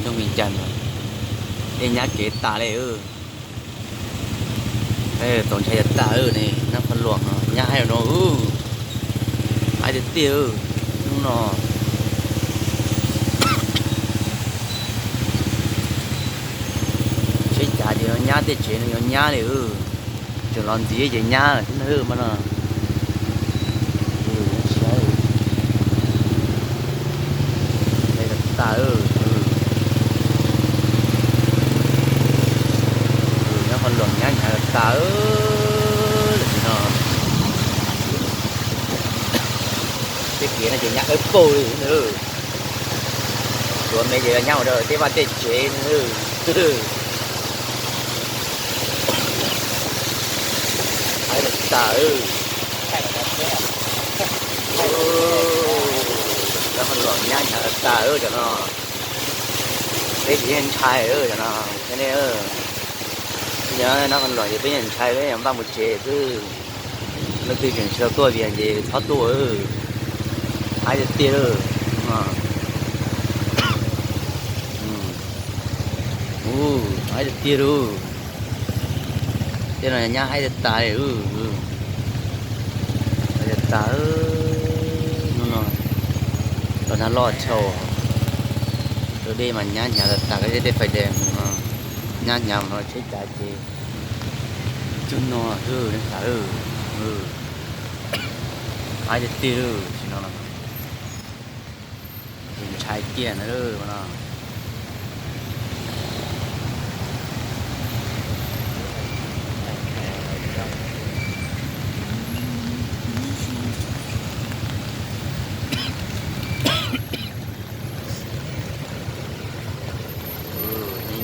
Ncaj no, dej nyab kev tas li. Txaus ntshai tas tas ne, nyob qhov luam no nyab haib no, haib tiag tiag hnub no. Tsheb cav ces yog nyab, tej tsev no yog nyab li. Tseem los ntxiv ces nyab lawm thiab na mas no. Tas tas, nyob qhov luam nyab hnyav tas tas no. Tej kev no ces nyab dawb paug li. Tuav me ces nyab ua rau tej vaj tej tsev. Haib tas tas, nyob qhov luam nyab hnyav tas tas cov no. Peb tsis yeej ntshai cov no, thiab nej, nyob qhov luam ces peb yeej ntshai, peb yeej npaj mus tsev xwb. Leej twg tseem tsis tau tuaj Vias ces txhob tuaj. Haib tiag tiag. Haib tiag tiag lauj. Tej no nyab haib tas tas li. Haib tas tas, hnub no los nag loj tshau, tus dej mas nyab hnyav tas tas, tej fais dees no nyab hnyav no, tsheb cav ces cug no xwb, tas, haib tiag tiag lauj. Sim no ces ntshai tiag na no.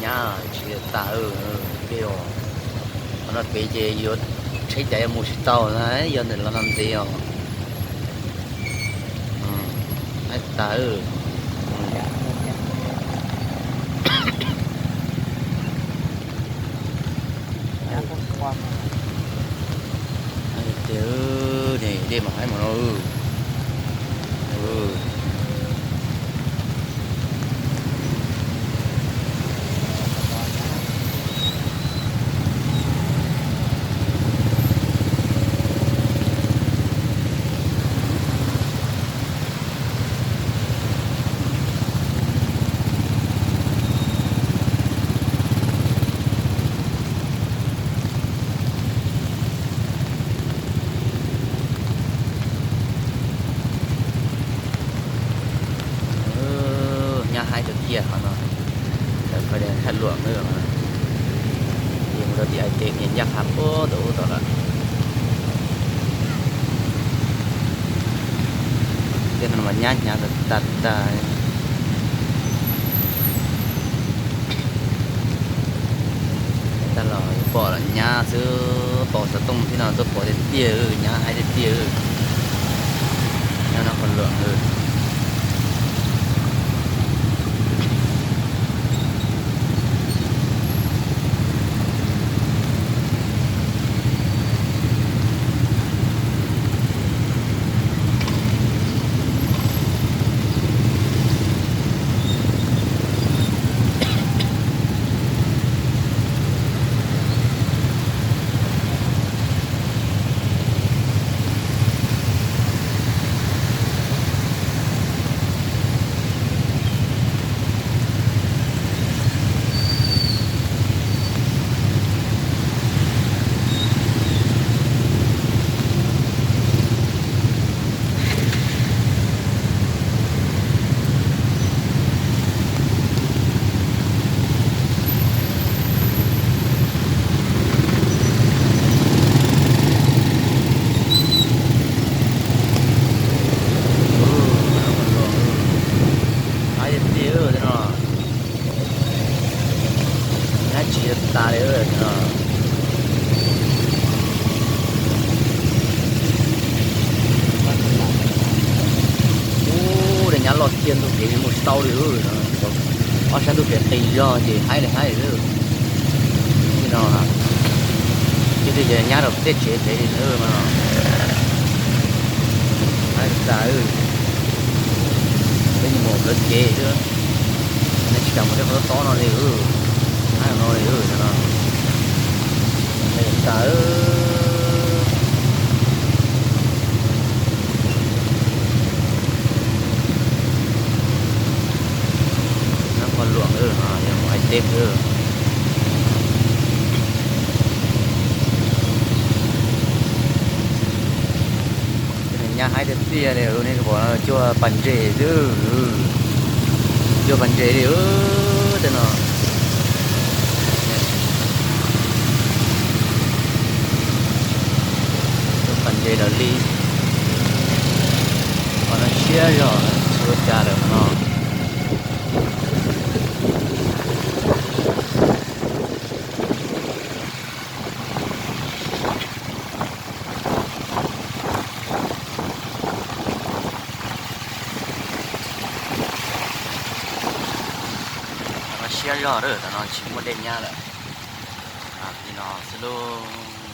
Nyab tsis tas, peb os, qhov no pem ces yuav tsheb cav yuav mus tsis tau na, yog ntawm los no ntxiv os. Haib tas, tiag, dej mas haib mas no. Nyab haib tiag tiag qhov no, lawv fais dees thaj luam na, ces mus rau tim Ais Tes ces ncaj qha puag tom ub tod lawm. Tej no mas nyab hnyav tas tas. Tag los pom los nyab xwb, pom xov tooj thiab no tuaj pom tiag tiag, nyab haib tiag tiag. Nyob no qhov luam. Haib tiag tiag no. Nyab tsis tas li no. Ub, dej nyab loj tiag, ntuj kev mus tsis tau li. Ob sab ntuj kev qis zog ces haib li haib li. Tej no, tej twg ces nyab rau tej tsev pem li no. Haib tas tas, peb mus plawv kev xwb. Nej tsis kam mus tej qhov tob tob no li, no li no. Nab Pha Luam, yog mus hais teb. Nyab haib tiag tiag li, nej pom cuaj pas ntses xwb. Cuaj pas ntses li tej no. Cuaj pas ntses lawm li. Qhov no siab zog, tsis ua cas lawm no. Qhov no siab zog, tam no tsis muaj dej nyab lawm. Li no xwb lauj.